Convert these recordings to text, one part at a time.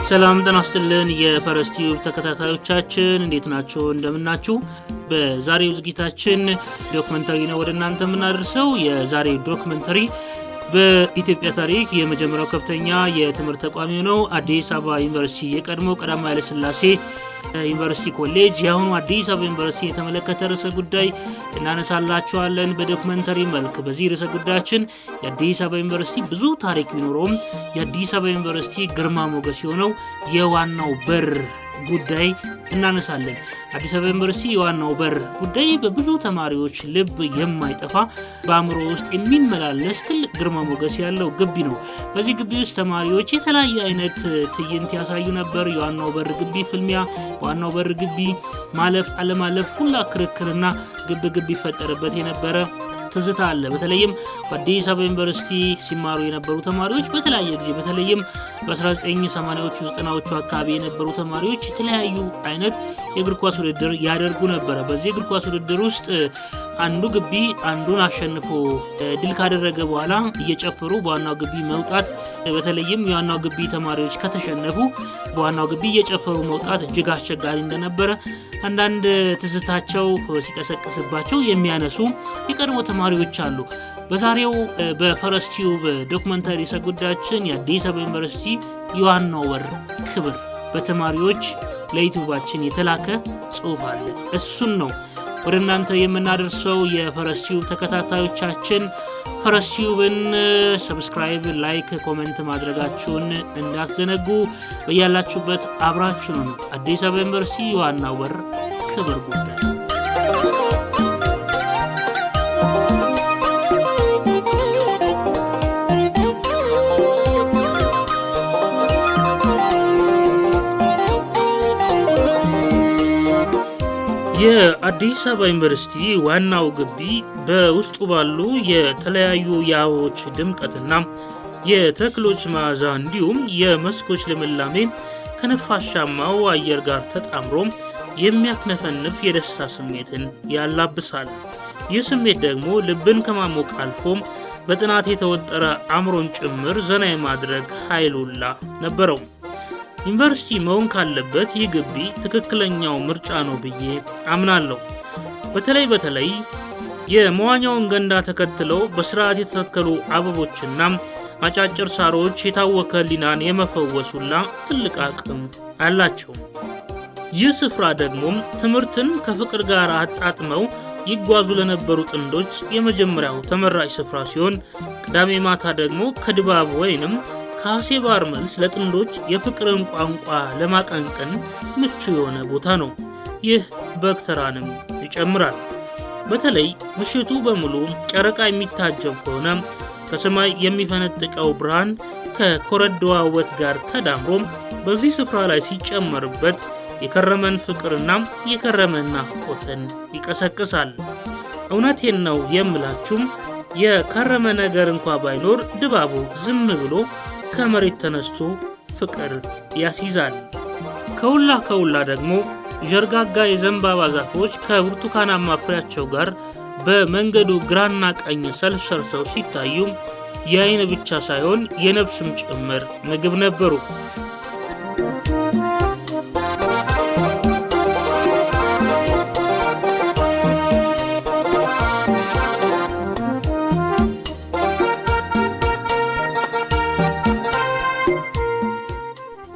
ሰላም ጤና ይስጥልን የፈረስ ቲዩብ ተከታታዮቻችን፣ እንዴት ናችሁ? እንደምናችሁ። በዛሬው ዝግጅታችን ዶክመንተሪ ነው ወደ እናንተ የምናደርሰው። የዛሬው ዶክመንተሪ በኢትዮጵያ ታሪክ የመጀመሪያው ከፍተኛ የትምህርት ተቋም የሆነው አዲስ አበባ ዩኒቨርሲቲ፣ የቀድሞ ቀዳማዊ ኃይለ ሥላሴ ዩኒቨርሲቲ ኮሌጅ፣ የአሁኑ አዲስ አበባ ዩኒቨርሲቲ የተመለከተ ርዕሰ ጉዳይ እናነሳላችኋለን በዶክመንተሪ መልክ። በዚህ ርዕሰ ጉዳያችን የአዲስ አበባ ዩኒቨርሲቲ ብዙ ታሪክ ቢኖረውም የአዲስ አበባ ዩኒቨርሲቲ ግርማ ሞገስ የሆነው የዋናው በር ጉዳይ እናነሳለን። አዲስ አበባ ዩኒቨርሲቲ የዋናው በር ጉዳይ በብዙ ተማሪዎች ልብ የማይጠፋ፣ በአእምሮ ውስጥ የሚመላለስ ትልቅ ግርማ ሞገስ ያለው ግቢ ነው። በዚህ ግቢ ውስጥ ተማሪዎች የተለያየ አይነት ትዕይንት ያሳዩ ነበር። የዋናው በር ግቢ ፍልሚያ፣ በዋናው በር ግቢ ማለፍ አለማለፍ ሁላ ክርክርና ግብ ግብ ይፈጠርበት የነበረ ትዝታ አለ። በተለይም በአዲስ አበባ ዩኒቨርሲቲ ሲማሩ የነበሩ ተማሪዎች በተለያየ ጊዜ፣ በተለይም በ1980ዎቹ 90ዎቹ አካባቢ የነበሩ ተማሪዎች የተለያዩ አይነት የእግር ኳስ ውድድር ያደርጉ ነበረ። በዚህ የእግር ኳስ ውድድር ውስጥ አንዱ ግቢ አንዱን አሸንፎ ድል ካደረገ በኋላ እየጨፈሩ በዋናው ግቢ መውጣት፣ በተለይም የዋናው ግቢ ተማሪዎች ከተሸነፉ በዋናው ግቢ እየጨፈሩ መውጣት እጅግ አስቸጋሪ እንደነበረ አንዳንድ ትዝታቸው ሲቀሰቅስባቸው የሚያነሱ የቀድሞ ተማሪዎች አሉ። በዛሬው በፈረስ ቲዩብ ዶክመንተሪ ርዕሰ ጉዳያችን የአዲስ አበባ ዩኒቨርሲቲ የዋናው በር ክብር በተማሪዎች ለዩቲዩባችን የተላከ ጽሑፍ አለ። እሱን ነው ወደ እናንተ የምናደርሰው። የፈረስ ቲዩብ ተከታታዮቻችን ፈረስ ቲዩብን subscribe፣ like፣ comment ማድረጋችሁን እንዳትዘነጉ። በያላችሁበት አብራችሁ ነው። አዲስ አበባ ዩኒቨርሲቲ የዋናው በር ክብር ጉዳይ። የአዲስ አበባ ዩኒቨርሲቲ ዋናው ግቢ በውስጡ ባሉ የተለያዩ የአበቦች ድምቀትና የተክሎች መዓዛ እንዲሁም የመስኮች ልምላሜ ከነፋሻማው አየር ጋር ተጣምሮ የሚያክነፈንፍ የደስታ ስሜትን ያላብሳል። ይህ ስሜት ደግሞ ልብን ከማሞቅ አልፎ በጥናት የተወጠረ አእምሮን ጭምር ዘና የማድረግ ኃይሉላ ነበረው። ዩኒቨርሲቲ መሆን ካለበት ይህ ግቢ ትክክለኛው ምርጫ ነው ብዬ አምናለሁ። በተለይ በተለይ የመዋኛውን ገንዳ ተከትለው በስርዓት የተተከሉ አበቦችና አጫጭር ሳሮች የታወከ ሕሊናን የመፈወሱላ ትልቅ አቅም አላቸው። ይህ ስፍራ ደግሞ ትምህርትን ከፍቅር ጋር አጣጥመው ይጓዙ ለነበሩ ጥንዶች የመጀመሪያው ተመራጭ ስፍራ ሲሆን፣ ቅዳሜ ማታ ደግሞ ከድባብ ወይንም ከአሴ ባር መልስ ለጥንዶች የፍቅርን ቋንቋ ለማቀንቀን ምቹ የሆነ ቦታ ነው። ይህ በክተራንም ይጨምራል። በተለይ ምሽቱ በሙሉ ጨረቃ የሚታጀብ ከሆነ ከሰማይ የሚፈነጥቀው ብርሃን ከኮረዳዋ ውበት ጋር ተዳምሮ በዚህ ስፍራ ላይ ሲጨመርበት የከረመን ፍቅርና የከረመን ናፍቆትን ይቀሰቅሳል። እውነቴን ነው የምላችሁም፣ የከረመ ነገር እንኳ ባይኖር ድባቡ ዝም ብሎ ከመሬት ተነስቶ ፍቅር ያስይዛል። ከውላ ከውላ ደግሞ ዠርጋጋ የዘንባባ ዛፎች ከብርቱካናማ ፍሬያቸው ጋር በመንገዱ ግራና ቀኝ ሰልፍ ሰርሰው ሲታዩ የአይን ብቻ ሳይሆን የነፍስም ጭምር ምግብ ነበሩ።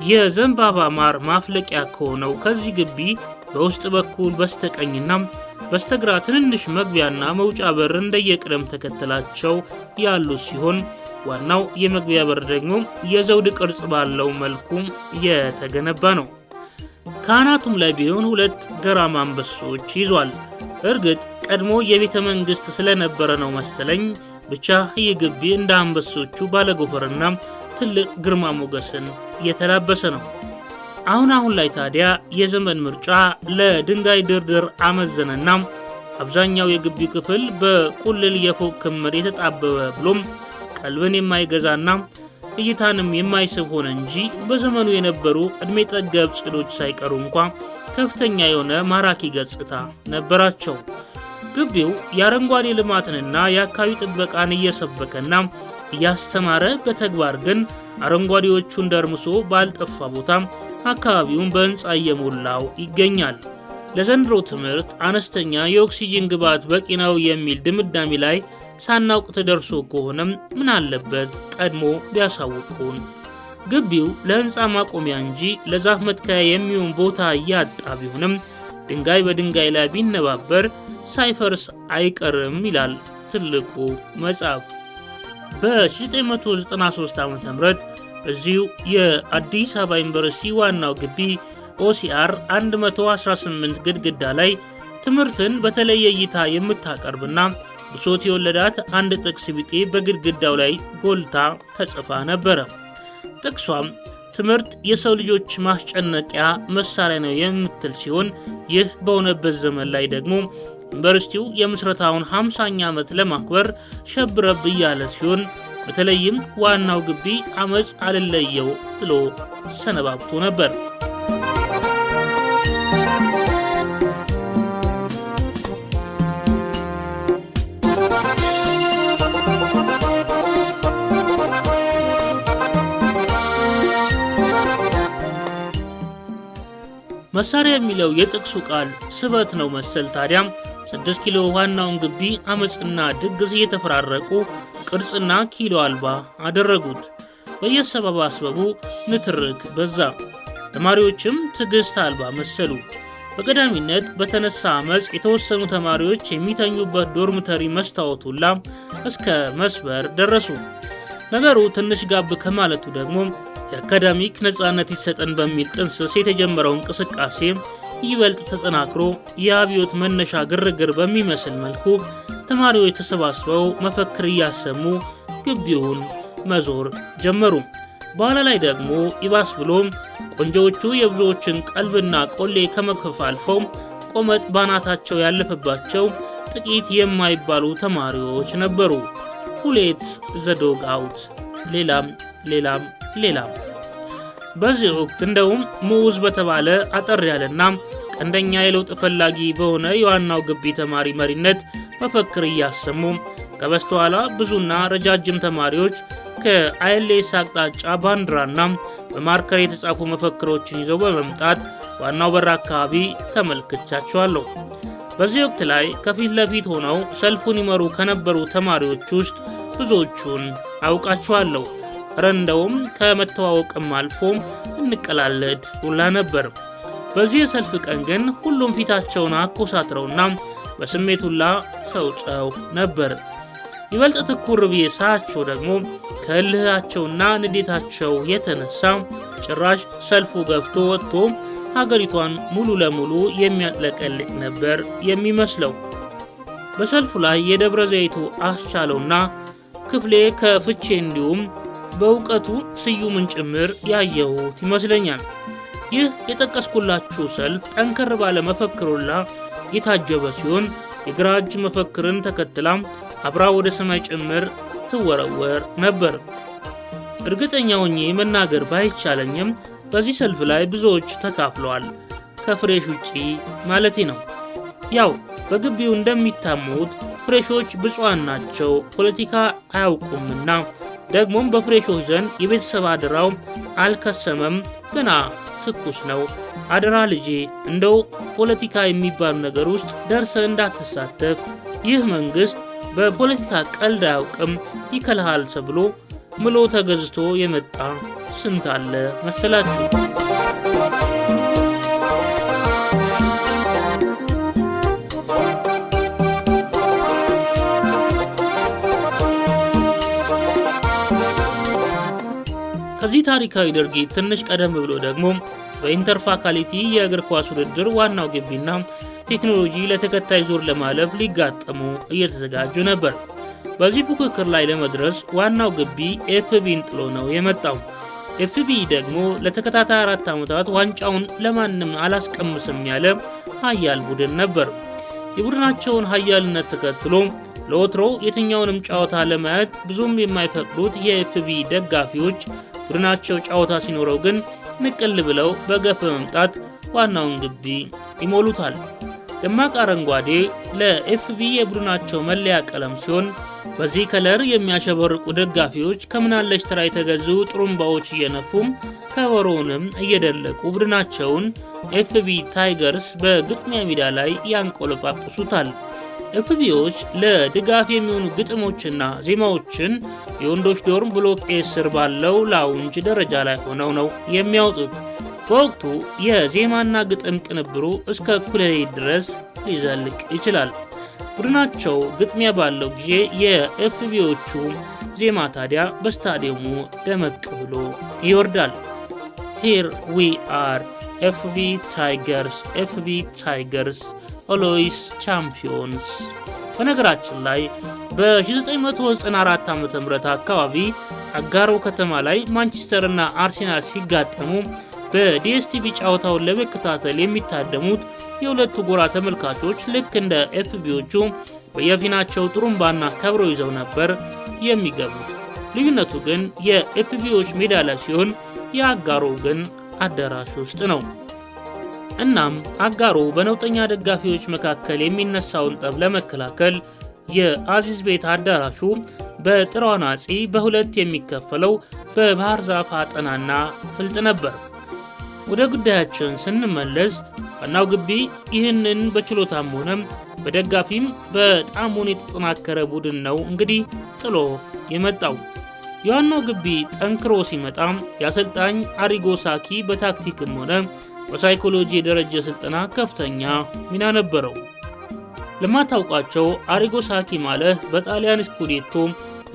የዘንባባ ማር ማፍለቂያ ከሆነው ከዚህ ግቢ በውስጥ በኩል በስተቀኝና በስተግራ ትንንሽ መግቢያና መውጫ በር እንደየቅደም ተከተላቸው ያሉ ሲሆን፣ ዋናው የመግቢያ በር ደግሞ የዘውድ ቅርጽ ባለው መልኩ የተገነባ ነው። ካህናቱም ላይ ቢሆን ሁለት ገራማ አንበሶች ይዟል። እርግጥ ቀድሞ የቤተ መንግስት ስለነበረ ነው መሰለኝ። ብቻ ይህ ግቢ እንደ አንበሶቹ ባለጎፈርና ትልቅ ግርማ ሞገስን የተላበሰ ነው። አሁን አሁን ላይ ታዲያ የዘመን ምርጫ ለድንጋይ ድርድር አመዘነና አብዛኛው የግቢው ክፍል በቁልል የፎቅ ክምር የተጣበበ ብሎም ቀልብን የማይገዛና እይታንም የማይስብ ሆነ እንጂ በዘመኑ የነበሩ ዕድሜ ጠገብ ጽዶች ሳይቀሩ እንኳ ከፍተኛ የሆነ ማራኪ ገጽታ ነበራቸው። ግቢው የአረንጓዴ ልማትንና የአካባቢ ጥበቃን እየሰበከና እያስተማረ በተግባር ግን አረንጓዴዎቹን ደርምሶ ባልጠፋ ቦታ አካባቢውን በህንፃ እየሞላው ይገኛል። ለዘንድሮ ትምህርት አነስተኛ የኦክሲጅን ግብዓት በቂ ነው የሚል ድምዳሜ ላይ ሳናውቅ ተደርሶ ከሆነም ምን አለበት ቀድሞ ቢያሳውቁን። ግቢው ለህንፃ ማቆሚያ እንጂ ለዛፍ መትከያ የሚሆን ቦታ እያጣ ቢሆንም ድንጋይ በድንጋይ ላይ ቢነባበር ሳይፈርስ አይቀርም ይላል ትልቁ መጽሐፍ። በ1993 ዓ.ም እዚሁ የአዲስ አበባ ዩኒቨርሲቲ ዋናው ግቢ OCR 118 ግድግዳ ላይ ትምህርትን በተለየ እይታ የምታቀርብና ብሶት የወለዳት አንድ ጥቅስ ቢጤ በግድግዳው ላይ ጎልታ ተጽፋ ነበረ። ጥቅሷም ትምህርት የሰው ልጆች ማስጨነቂያ መሳሪያ ነው የምትል ሲሆን ይህ በሆነበት ዘመን ላይ ደግሞ ዩኒቨርሲቲው የምስረታውን 50ኛ ዓመት ለማክበር ሸብረብ እያለ ሲሆን በተለይም ዋናው ግቢ አመጽ አልለየው ብሎ ሰነባብቶ ነበር። መሳሪያ የሚለው የጥቅሱ ቃል ስበት ነው መሰል። ታዲያም 6 ኪሎ ዋናውን ግቢ አመጽና ድግስ እየተፈራረቁ ቅርጽና ኪሎ አልባ አደረጉት። በየሰበብ አስበቡ ንትርክ በዛ። ተማሪዎችም ትዕግስት አልባ መሰሉ። በቀዳሚነት በተነሳ አመጽ የተወሰኑ ተማሪዎች የሚተኙበት dormitory መስታወት ሁላ እስከ መስበር ደረሱ። ነገሩ ትንሽ ጋብ ከማለቱ ደግሞ የአካዳሚክ ነጻነት ይሰጠን በሚል ጥንስስ የተጀመረው እንቅስቃሴ ይበልጥ ተጠናክሮ የአብዮት መነሻ ግርግር በሚመስል መልኩ ተማሪዎች ተሰባስበው መፈክር እያሰሙ ግቢውን መዞር ጀመሩ። በኋላ ላይ ደግሞ ይባስ ብሎ ቆንጆዎቹ የብዙዎችን ቀልብና ቆሌ ከመክፈፍ አልፈው ቆመጥ ባናታቸው ያለፈባቸው ጥቂት የማይባሉ ተማሪዎች ነበሩ። Who lets the dog out። ሌላም ሌላም ሌላም። በዚህ ወቅት እንደውም ሙዝ በተባለ አጠር ያለና ቀንደኛ የለውጥ ፈላጊ በሆነ የዋናው ግቢ ተማሪ መሪነት መፈክር እያሰሙ ከበስተኋላ ብዙና ረጃጅም ተማሪዎች ከ ILS አቅጣጫ ባንዲራና በ marker የተጻፉ መፈክሮችን ይዘው በመምጣት ዋናው በር አካባቢ ተመልክቻቸዋለሁ። በዚህ ወቅት ላይ ከፊት ለፊት ሆነው ሰልፉን ይመሩ ከነበሩ ተማሪዎች ውስጥ ብዙዎቹን አውቃቸዋለሁ። ረንደውም ከመተዋወቅም አልፎ እንቀላለድ ሁላ ነበር። በዚህ የሰልፍ ቀን ግን ሁሉም ፊታቸውን አኮሳትረውና በስሜት ሁላ ተውጠው ነበር። ይበልጥ ትኩር ብዬ ሳያቸው ደግሞ ከእልሃቸውና ንዴታቸው የተነሳ ጭራሽ ሰልፉ ገፍቶ ወጥቶ ሀገሪቷን ሙሉ ለሙሉ የሚያጥለቀልቅ ነበር የሚመስለው። በሰልፉ ላይ የደብረ ዘይቱ አስቻለውና ክፍሌ ከፍቼ እንዲሁም በእውቀቱ ስዩምን ጭምር ያየሁት ይመስለኛል። ይህ የጠቀስኩላችሁ ሰልፍ ጠንከር ባለ መፈክሩላ የታጀበ ሲሆን የግራ እጅ መፈክርን ተከትላ አብራ ወደ ሰማይ ጭምር ትወረወር ነበር። እርግጠኛ ሆኜ መናገር ባይቻለኝም በዚህ ሰልፍ ላይ ብዙዎች ተካፍለዋል። ከ fresh ውጪ ማለቴ ነው። ያው በግቢው እንደሚታሙት fresh ኦች ብፁዓን ናቸው፣ ፖለቲካ አያውቁምና ደግሞም በ fresh ኦች ዘንድ የቤተሰብ አደራው አልከሰመም፣ ገና ትኩስ ነው። አደራ ልጄ፣ እንደው ፖለቲካ የሚባል ነገር ውስጥ ደርሰህ እንዳትሳተፍ፣ ይህ መንግስት በፖለቲካ ቀልድ አያውቅም፣ ይከልሃል ተብሎ ምሎ ተገዝቶ የመጣ ስንት አለ መሰላችሁ? ከዚህ ታሪካዊ ድርጊት ትንሽ ቀደም ብሎ ደግሞ በ inter faculty የእግር ኳስ ውድድር ዋናው ግቢና ቴክኖሎጂ ለተከታይ ዙር ለማለፍ ሊጋጠሙ እየተዘጋጁ ነበር። በዚህ ፉክክር ላይ ለመድረስ ዋናው ግቢ FB ን ጥሎ ነው የመጣው። FB ደግሞ ለተከታታይ 4 ዓመታት ዋንጫውን ለማንም አላስቀምስም ያለ ኃያል ቡድን ነበር። የቡድናቸውን ኃያልነት ተከትሎ ለወትሮ የትኛውንም ጨዋታ ለማየት ብዙም የማይፈቅዱት የ FB ደጋፊዎች ቡድናቸው ጨዋታ ሲኖረው ግን ንቅል ብለው በገፍ በመምጣት ዋናውን ግቢ ይሞሉታል። ደማቅ አረንጓዴ ለ FB የቡድናቸው መለያ ቀለም ሲሆን በዚህ color የሚያሸበርቁ ደጋፊዎች ከምናለሽ ተራ የተገዙ ጥሩምባዎች እየነፉ ከበሮውንም እየደለቁ ቡድናቸውን ኤፍቢ ታይገርስ በግጥሚያ ሜዳ ላይ ያንቆለጳጵሱታል። ኤፍቢዎች ለድጋፍ የሚሆኑ ግጥሞችና ዜማዎችን የወንዶች dorm block A ስር ባለው lounge ደረጃ ላይ ሆነው ነው የሚያወጡት። በወቅቱ የዜማና ግጥም ቅንብሩ እስከ እኩለ ሌሊት ድረስ ሊዘልቅ ይችላል። ቡድናቸው ግጥሚያ ባለው ጊዜ የኤፍቢዎቹ ዜማ ታዲያ በስታዲየሙ ደመቅ ብሎ ይወርዳል። "Here we are FB Tigers፣ FB Tigers always champions።" በነገራችን ላይ በ1994 ዓ.ም አካባቢ አጋሮ ከተማ ላይ ማንቸስተርና አርሴናል ሲጋጠሙ በዲኤስቲቪ ጨዋታውን ለመከታተል የሚታደሙት የሁለቱ ጎራ ተመልካቾች ልክ እንደ ኤፍቢዎቹ በየፊናቸው ጥሩምባና ከበሮ ይዘው ነበር የሚገቡት። ልዩነቱ ግን የኤፍቢዎች ሜዳ ላይ ሲሆን የአጋሮ ግን አዳራሽ ውስጥ ነው። እናም አጋሮ በነውጠኛ ደጋፊዎች መካከል የሚነሳውን ጠብ ለመከላከል የአዚዝ ቤት አዳራሹ በጥሯናጺ በሁለት የሚከፈለው በባህር ዛፍ አጠናና ፍልጥ ነበር። ወደ ጉዳያችን ስንመለስ ዋናው ግቢ ይህንን በችሎታም ሆነ በደጋፊም በጣሙን የተጠናከረ ቡድን ነው እንግዲህ ጥሎ የመጣው። የዋናው ግቢ ጠንክሮ ሲመጣ የአሰልጣኝ አሪጎ ሳኪ በታክቲክም ሆነ በሳይኮሎጂ የደረጀ ስልጠና ከፍተኛ ሚና ነበረው። ለማታውቋቸው አሪጎ ሳኪ ማለት በጣሊያን ስኩዴቶ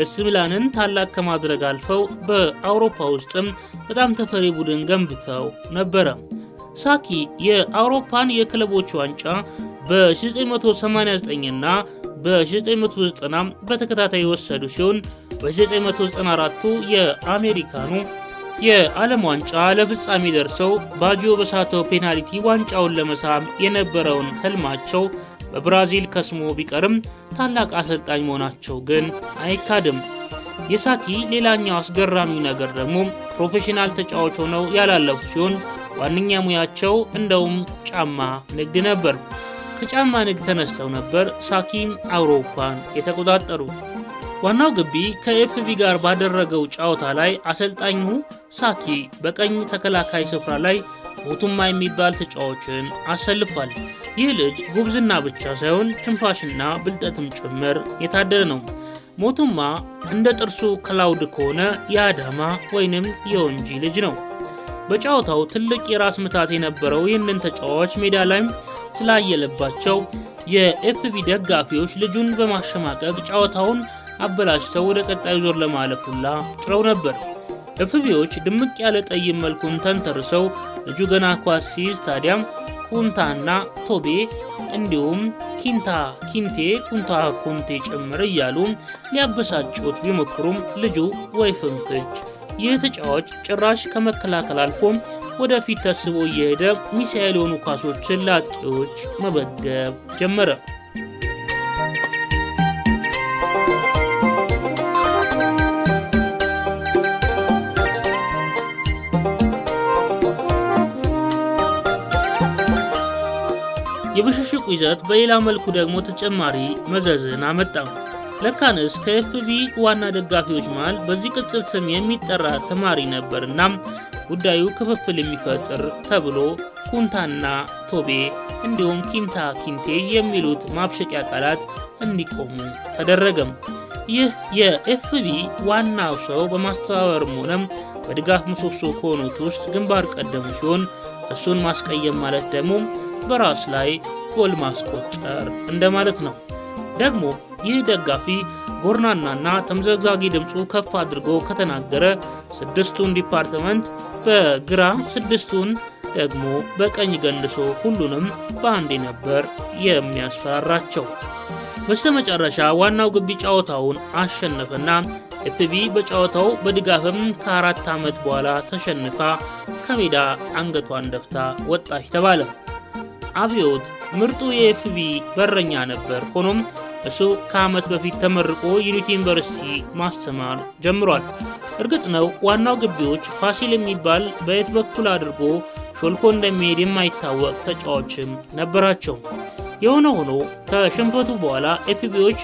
ኤሲ ሚላንን ታላቅ ከማድረግ አልፈው በአውሮፓ ውስጥም በጣም ተፈሪ ቡድን ገንብተው ነበረ። ሳኪ የአውሮፓን የክለቦች ዋንጫ በ1989 እና በ1990 በተከታታይ የወሰዱ ሲሆን በ1994ቱ የአሜሪካኑ የዓለም ዋንጫ ለፍጻሜ ደርሰው ባጂዮ በሳተው ፔናልቲ ዋንጫውን ለመሳም የነበረውን ህልማቸው በብራዚል ከስሞ ቢቀርም ታላቅ አሰልጣኝ መሆናቸው ግን አይካድም። የሳኪ ሌላኛው አስገራሚው ነገር ደግሞ ፕሮፌሽናል ተጫዋች ሆነው ያላለፉ ሲሆን ዋነኛ ሙያቸው እንደውም ጫማ ንግድ ነበር። ከጫማ ንግድ ተነስተው ነበር ሳኪ አውሮፓን የተቆጣጠሩት። ዋናው ግቢ ከኤፍቢ ጋር ባደረገው ጨዋታ ላይ አሰልጣኙ ሳኪ በቀኝ ተከላካይ ስፍራ ላይ ሞቱማ የሚባል ተጫዋችን አሰልፏል። ይህ ልጅ ጉብዝና ብቻ ሳይሆን ትንፋሽና ብልጠትም ጭምር የታደለ ነው። ሞቱማ እንደ ጥርሱ ክላውድ ከሆነ የአዳማ ወይንም የወንጂ ልጅ ነው። በጨዋታው ትልቅ የራስ ምታት የነበረው ይህንን ተጫዋች ሜዳ ላይም ስላየለባቸው የኤፍቢ ደጋፊዎች ልጁን በማሸማቀቅ ጨዋታውን አበላሽተው ወደ ቀጣዩ ዞር ለማለፍ ሁላ ጥረው ነበር። ኤፍቢዎች ድምቅ ያለ ጠይም መልኩን ተንተርሰው ልጁ ገና ኳስ ሲይዝ ታዲያም ኩንታና ቶቤ እንዲሁም ኪንታ ኪንቴ ኩንታ ኩንቴ ጭምር እያሉ ሊያበሳጩት ቢሞክሩም ልጁ ወይ ፍንክች። ይህ ተጫዋች ጭራሽ ከመከላከል አልፎም ወደፊት ተስቦ እየሄደ ሚሳኤል የሆኑ ኳሶችን ለአጥቂዎች መበገብ ጀመረ። የብሽሽቁ ይዘት በሌላ መልኩ ደግሞ ተጨማሪ መዘዝን አመጣ። ለካንስ ከኤፍቢ ዋና ደጋፊዎች መሃል በዚህ ቅጽል ስም የሚጠራ ተማሪ ነበርና ጉዳዩ ክፍፍል የሚፈጥር ተብሎ ኩንታና ቶቤ እንዲሁም ኪንታ ኪንቴ የሚሉት ማብሸቂያ ቃላት እንዲቆሙ ተደረገም። ይህ የኤፍቢ ዋናው ሰው በማስተባበርም ሆነ በድጋፍ ምሰሶ ከሆኑት ውስጥ ግንባር ቀደሙ ሲሆን እሱን ማስቀየም ማለት ደግሞ በራስ ላይ ጎል ማስቆጠር እንደማለት ነው። ደግሞ ይህ ደጋፊ ጎርናናና ተምዘግዛጊ ድምፁ ከፍ አድርጎ ከተናገረ 6ቱን department በግራ 6ቱን ደግሞ በቀኝ ገንድሶ ሁሉንም በአንዴ ነበር የሚያስፈራራቸው። በስተመጨረሻ ዋናው ግቢ ጨዋታውን አሸነፈና ኤፍቢ በጨዋታው በድጋፍም ከ4 ዓመት በኋላ ተሸንፋ ከሜዳ አንገቷን ደፍታ ወጣች ተባለ። አብዮት ምርጡ የኤፍቢ በረኛ ነበር። ሆኖም እሱ ከዓመት በፊት ተመርቆ ዩኒቲ ዩኒቨርሲቲ ማስተማር ጀምሯል። እርግጥ ነው ዋናው ግቢዎች ፋሲል የሚባል በየት በኩል አድርጎ ሾልኮ እንደሚሄድ የማይታወቅ ተጫዋችም ነበራቸው። የሆነ ሆኖ ከሽንፈቱ በኋላ ኤፍቢዎች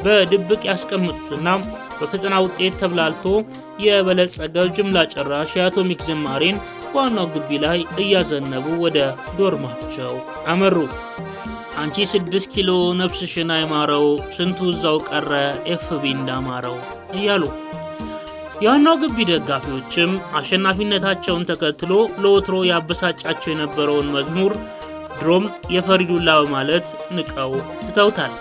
በድብቅ ያስቀምጡትና በፈተና ውጤት ተብላልቶ የበለጸገው ጅምላ ጨራሽ የአቶሚክ ዝማሬን ዋናው ግቢ ላይ እያዘነቡ ወደ ዶርማቸው አመሩ። አንቺ 6 ኪሎ ነፍስሽን አይማረው፣ ስንቱ እዛው ቀረ ኤፍቢ እንዳማረው እያሉ። የዋናው ግቢ ደጋፊዎችም አሸናፊነታቸውን ተከትሎ ለወትሮ ያበሳጫቸው የነበረውን መዝሙር ድሮም የፈሪዱላ በማለት ንቀው ትተውታል።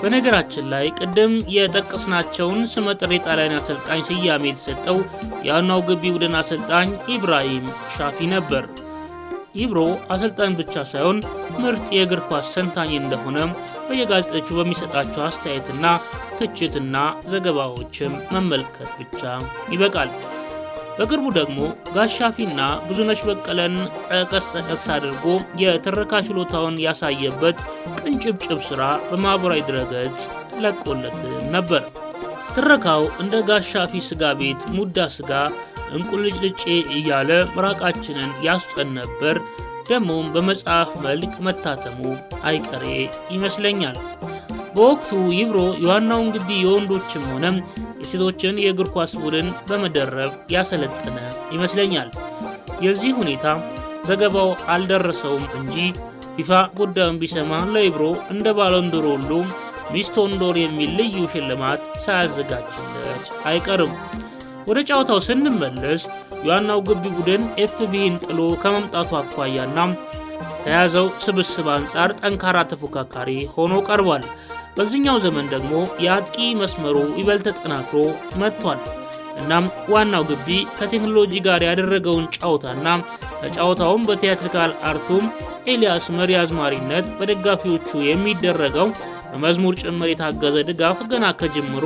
በነገራችን ላይ ቅድም የጠቀስናቸውን ስመጥር የጣሊያን አሰልጣኝ ስያሜ የተሰጠው የዋናው ግቢ ቡድን አሰልጣኝ ኢብራሂም ሻፊ ነበር። ኢብሮ አሰልጣኝ ብቻ ሳይሆን ምርጥ የእግር ኳስ ሰንታኝ እንደሆነ በየጋዜጦቹ በሚሰጣቸው አስተያየትና ትችትና ዘገባዎችም መመልከት ብቻ ይበቃል። በቅርቡ ደግሞ ጋሻፊና ብዙነሽ በቀለን ጠቀስ ጠቀስ አድርጎ የትረካ ችሎታውን ያሳየበት ቅንጭብጭብ ስራ በማህበራዊ ድረገጽ ለቆለት ነበር። ትረካው እንደ ጋሻፊ ስጋ ቤት ሙዳ ስጋ እንቁልጭልጬ እያለ ምራቃችንን ያስጠን ነበር። ደግሞም በመጽሐፍ መልክ መታተሙ አይቀሬ ይመስለኛል። በወቅቱ ይብሮ የዋናውን ግቢ የወንዶችም ሆነ የሴቶችን የእግር ኳስ ቡድን በመደረብ ያሰለጠነ ይመስለኛል። የዚህ ሁኔታ ዘገባው አልደረሰውም እንጂ ፊፋ ጉዳዩን ቢሰማ ለኢብሮ እንደ ባሎንዶር ሁሉ ሚስቶንዶር የሚል ልዩ ሽልማት ሳያዘጋጅለት አይቀርም። ወደ ጨዋታው ስንመለስ የዋናው ግቢ ቡድን ኤፍቢን ጥሎ ከመምጣቱ አኳያና ከያዘው ስብስብ አንጻር ጠንካራ ተፎካካሪ ሆኖ ቀርቧል። በዚህኛው ዘመን ደግሞ የአጥቂ መስመሩ ይበልጥ ተጠናክሮ መጥቷል። እናም ዋናው ግቢ ከቴክኖሎጂ ጋር ያደረገውን ጨዋታና ከጨዋታውም በ theatrical art ኡም ኤልያስ መሪ አዝማሪነት በደጋፊዎቹ የሚደረገው በመዝሙር ጭምር የታገዘ ድጋፍ ገና ከጅምሩ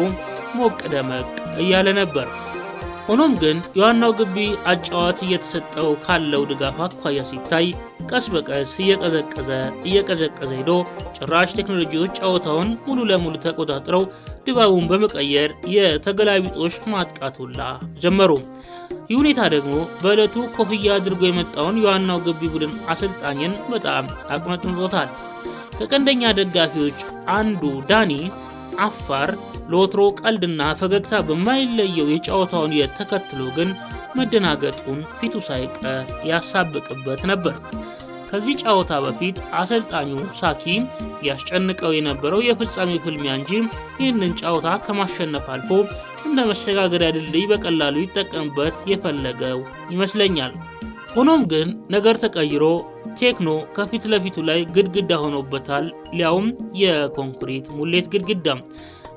ሞቅ ደመቅ እያለ ነበር። ሆኖም ግን የዋናው ግቢ አጫዋት እየተሰጠው ካለው ድጋፍ አኳያ ሲታይ ቀስ በቀስ እየቀዘቀዘ ሄዶ ጭራሽ ቴክኖሎጂዎች ጨዋታውን ሙሉ ለሙሉ ተቆጣጥረው ድባቡን በመቀየር የተገላቢጦሽ ማጥቃቱላ ጀመሩ። ይህ ሁኔታ ደግሞ በዕለቱ ኮፍያ አድርጎ የመጣውን የዋናው ግቢ ቡድን አሰልጣኝን በጣም አቅመጥምጦታል። ከቀንደኛ ደጋፊዎች አንዱ ዳኒ አፋር ለወትሮ ቀልድና ፈገግታ በማይለየው የጨዋታውን የተከትሎ ግን መደናገጡን ፊቱ ሳይቀር ያሳብቅበት ነበር። ከዚህ ጨዋታ በፊት አሰልጣኙ ሳኪ ያስጨንቀው የነበረው የፍጻሜው ፍልሚያ እንጂ ይህንን ጨዋታ ከማሸነፍ አልፎ እንደ መሸጋገሪያ ድልድይ በቀላሉ ይጠቀምበት የፈለገው ይመስለኛል። ሆኖም ግን ነገር ተቀይሮ ቴክኖ ከፊት ለፊቱ ላይ ግድግዳ ሆኖበታል፣ ሊያውም የኮንክሪት ሙሌት ግድግዳ።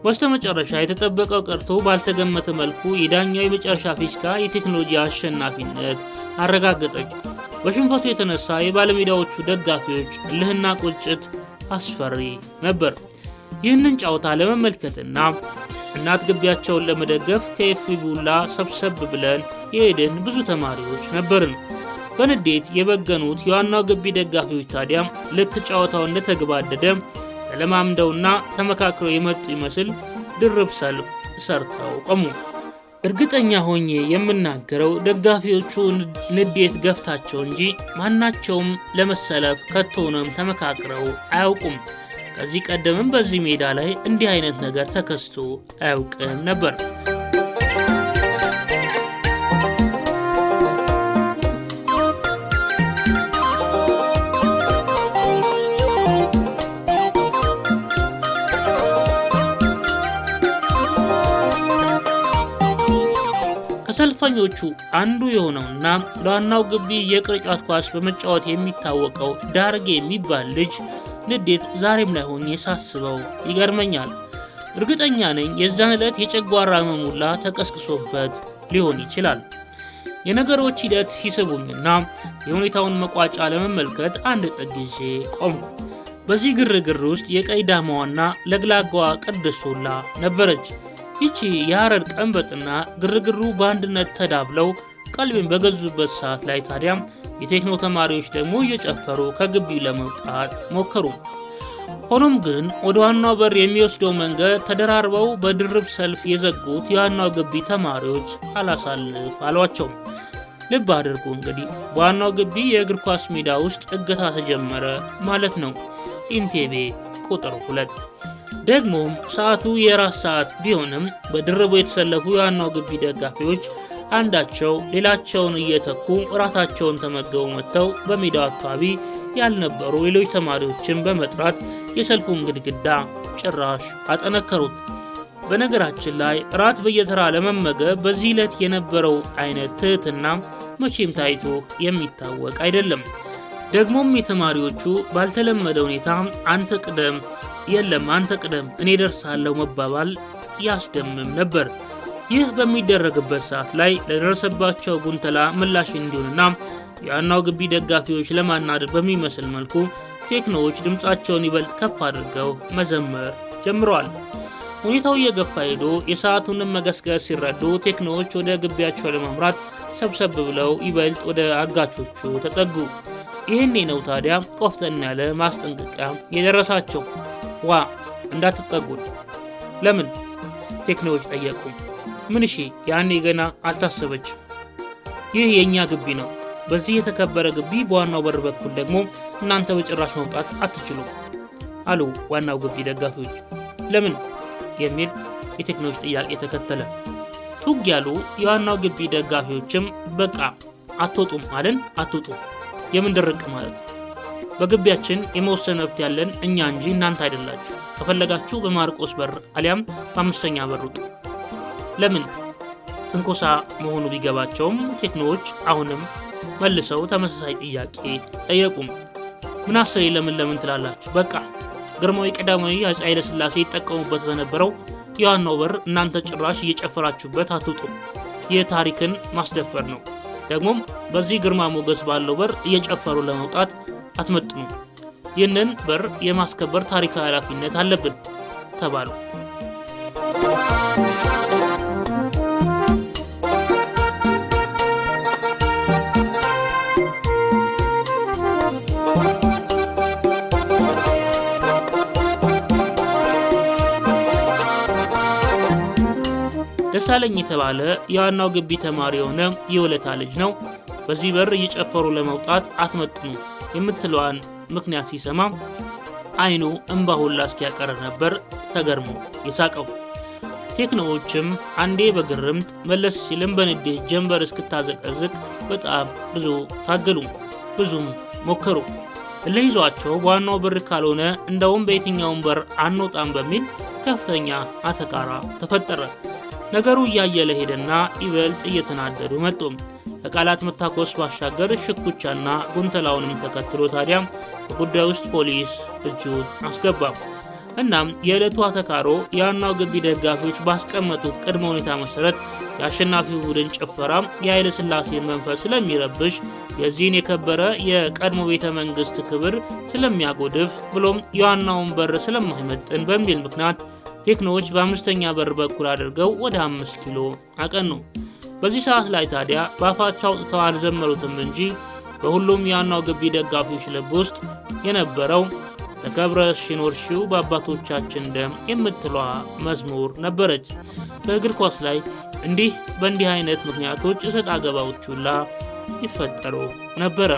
በስተመጨረሻ የተጠበቀው ቀርቶ ባልተገመተ መልኩ የዳኛው የመጨረሻ ፊሽካ የቴክኖሎጂ አሸናፊነት አረጋገጠች። በሽንፈቱ የተነሳ የባለሜዳዎቹ ደጋፊዎች እልህና ቁጭት አስፈሪ ነበር። ይህንን ጨዋታ ለመመልከትና እናት ግቢያቸውን ለመደገፍ ከኤፍቢ ቡላ ሰብሰብ ብለን የሄድን ብዙ ተማሪዎች ነበርን። በንዴት የበገኑት የዋናው ግቢ ደጋፊዎች ታዲያ ልክ ጨዋታው እንደተገባደደ ተለማምደውና ተመካክረው የመጡ ይመስል ድርብ ሰልፍ ሰርተው ቆሙ። እርግጠኛ ሆኜ የምናገረው ደጋፊዎቹ ንዴት ገፍታቸው እንጂ ማናቸውም ለመሰለፍ ከቶንም ተመካክረው አያውቁም። ከዚህ ቀደምም በዚህ ሜዳ ላይ እንዲህ አይነት ነገር ተከስቶ አያውቅም ነበር። ከሰልፈኞቹ አንዱ የሆነውና ለዋናው ግቢ የቅርጫት ኳስ በመጫወት የሚታወቀው ዳርጌ የሚባል ልጅ ንዴት ዛሬም ላይ ሆኜ ሳስበው ይገርመኛል። እርግጠኛ ነኝ የዛን ዕለት የጨጓራ ህመሙላ ተቀስቅሶበት ሊሆን ይችላል። የነገሮች ሂደት ሲስቡኝና የሁኔታውን መቋጫ ለመመልከት አንድ ጥግ ይዤ ቆምኩ። በዚህ ግርግር ውስጥ የቀይ ዳማዋና ለግላጋዋ ቅድስት ነበረች። ይቺ የሐረር ቀንበጥና ግርግሩ በአንድነት ተዳብለው ቀልቤን በገዙበት ሰዓት ላይ ታዲያ የቴክኖ ተማሪዎች ደግሞ እየጨፈሩ ከግቢው ለመውጣት ሞከሩ። ሆኖም ግን ወደ ዋናው በር የሚወስደው መንገድ ተደራርበው በድርብ ሰልፍ የዘጉት የዋናው ግቢ ተማሪዎች አላሳልፍ አሏቸው። ልብ አድርጉ እንግዲህ በዋናው ግቢ የእግር ኳስ ሜዳ ውስጥ እገታ ተጀመረ ማለት ነው። ኢንቴቤ ቁጥር 2። ደግሞም ሰዓቱ የራት ሰዓት ቢሆንም በድርቡ የተሰለፉ የዋናው ግቢ ደጋፊዎች አንዳቸው ሌላቸውን እየተኩ እራታቸውን ተመገቡ መጥተው በሜዳው አካባቢ ያልነበሩ ሌሎች ተማሪዎችን በመጥራት የሰልፉን ግድግዳ ጭራሽ አጠነከሩት። በነገራችን ላይ እራት በየተራ ለመመገብ በዚህ ዕለት የነበረው አይነት ትህትና መቼም ታይቶ የሚታወቅ አይደለም። ደግሞም የተማሪዎቹ ባልተለመደ ሁኔታ አንተ ቅደም፣ የለም አንተ ቅደም፣ እኔ ደርሳለሁ መባባል ያስደምም ነበር። ይህ በሚደረግበት ሰዓት ላይ ለደረሰባቸው ጉንተላ ምላሽ እንዲሆንና የዋናው ግቢ ደጋፊዎች ለማናደድ በሚመስል መልኩ ቴክኖዎች ድምፃቸውን ይበልጥ ከፍ አድርገው መዘመር ጀምረዋል። ሁኔታው እየገፋ ሄዶ የሰዓቱንም መገስገስ ሲረዱ ቴክኖዎች ወደ ግቢያቸው ለማምራት ሰብሰብ ብለው ይበልጥ ወደ አጋቾቹ ተጠጉ። ይህኔ ነው ታዲያ ቆፍጠን ያለ ማስጠንቀቂያ የደረሳቸው። ዋ እንዳትጠጉን። ለምን? ቴክኖዎች ጠየቁ። ምን እሺ፣ ያኔ ገና አልታሰበች። ይህ የእኛ ግቢ ነው። በዚህ የተከበረ ግቢ በዋናው በር በኩል ደግሞ እናንተ በጭራሽ መውጣት አትችሉም አሉ ዋናው ግቢ ደጋፊዎች። ለምን የሚል የቴክኖች ጥያቄ ተከተለ። ቱግ ያሉ የዋናው ግቢ ደጋፊዎችም በቃ አትወጡም አለን፣ አትወጡም። የምን ድርቅ ማለት? በግቢያችን የመወሰን መብት ያለን እኛ እንጂ እናንተ አይደላችሁ። ከፈለጋችሁ በማርቆስ በር አሊያም በአምስተኛ በር ውጡ። ለምን? ትንኮሳ መሆኑ ቢገባቸውም ቴክኖዎች አሁንም መልሰው ተመሳሳይ ጥያቄ ጠየቁም። ምን አስሬ ለምን ለምን ትላላችሁ? በቃ ግርማዊ ቀዳማዊ አፄ ኃይለ ሥላሴ ይጠቀሙበት በነበረው የዋናው በር እናንተ ጭራሽ እየጨፈራችሁበት አትውጡ። ይህ ታሪክን ማስደፈር ነው። ደግሞም በዚህ ግርማ ሞገስ ባለው በር እየጨፈሩ ለመውጣት አትመጥኑም። ይህንን በር የማስከበር ታሪካዊ ኃላፊነት አለብን ተባሉ። ደሳለኝ የተባለ የዋናው ግቢ ተማሪ የሆነ የወለታ ልጅ ነው። በዚህ በር እየጨፈሩ ለመውጣት አትመጥኑ የምትለዋን ምክንያት ሲሰማ አይኑ እንባ ሁላ እስኪያቀር ነበር ተገርሞ የሳቀው። ቴክኖዎችም አንዴ በግርምት መለስ ሲልም በንዴት ጀንበር እስክታዘቀዝቅ በጣም ብዙ ታገሉ፣ ብዙም ሞከሩ። እልህ ይዟቸው በዋናው በር ካልሆነ እንደውም በየትኛውም በር አንወጣም በሚል ከፍተኛ አተካራ ተፈጠረ። ነገሩ እያየለ ሄደና ይበልጥ እየተናደዱ መጡ። ከቃላት መታኮስ ባሻገር ሽኩቻና ጉንተላውንም ተከትሎ ታዲያ በጉዳዩ ውስጥ ፖሊስ እጁን አስገባ። እናም የዕለቱ አተካሮ የዋናው ግቢ ደጋፊዎች ባስቀመጡት ቅድመ ሁኔታ መሰረት የአሸናፊው ቡድን ጭፈራ የኃይለ ሥላሴን መንፈስ ስለሚረብሽ፣ የዚህን የከበረ የቀድሞ ቤተ መንግስት ክብር ስለሚያጎድፍ፣ ብሎም የዋናውን በር ስለማይመጥን በሚል ምክንያት ቴክኖዎች በአምስተኛ በር በኩል አድርገው ወደ 5 ኪሎ አቀኑ። በዚህ ሰዓት ላይ ታዲያ በአፋቸው አውጥተው አልዘመሩትም እንጂ በሁሉም የዋናው ግቢ ደጋፊዎች ልብ ውስጥ የነበረው ተከብረሽ የኖርሽው በአባቶቻችን ደም የምትሏ መዝሙር ነበረች። በእግር ኳስ ላይ እንዲህ በእንዲህ አይነት ምክንያቶች እሰጥ አገባዎች ሁላ ይፈጠሩ ነበረ።